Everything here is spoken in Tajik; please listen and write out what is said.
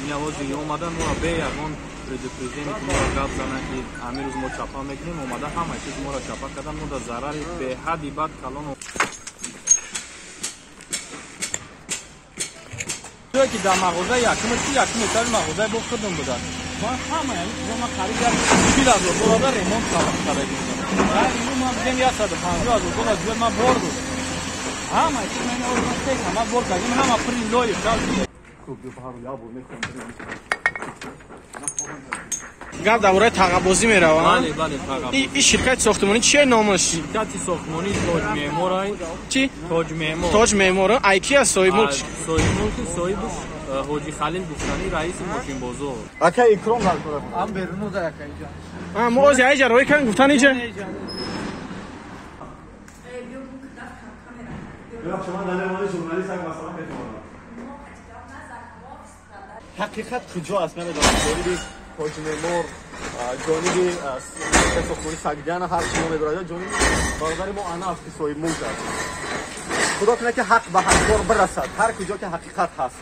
Ин овози омадан моро бе ягон предупреждение ки моро гап зананд, ки ҳамин рӯз мо чапа мекунем, омада ҳама чиз моро чапа кардан. Мо дар зарари беҳадди бад калон. Ки дар мағоза якумаш ки якум этажи мағозаи бо худам буданд. Ман ҳама ҳамин чизо ман қариб 40 000 доллар ремонт карда гирифтам. Ғайри ман бигем 150 000 доллар зиёд ман бор додам. Ҳама чиз ман ман се ҳама бор кардем, ҳама пури лои шал. Гап дар бораи тағабозӣ меравад. Бале, бале, тағабозӣ. Ин ширкати сохтмонӣ чие номаш? Ширкати сохтмонӣ Тоҷ Меъморай. Чӣ? Тоҷ Меъмор. Тоҷ Меъмор. Ай ки аст соҳиб мулк? Соҳиб мулки соҳибаш Ҳоҷи Халил гуфтанӣ, раиси мошинбозор. Ака Икром дар кора. Ам беруну да ака иҷа. А мо ози айҷа рои кан гуфтан иҷа. Ҳақиқат куҷо аст намедонам. Ҷониби Тоҷ Меъмор, ҷониби сохтмонӣ Сагдиана ҳар чи мо медорад, ҷониби бародари мо Анас ки соҳиб мулк аст. Худо кунад ки ҳақ ба ҳақдор бирасад, ҳар куҷо ки ҳақиқат ҳаст.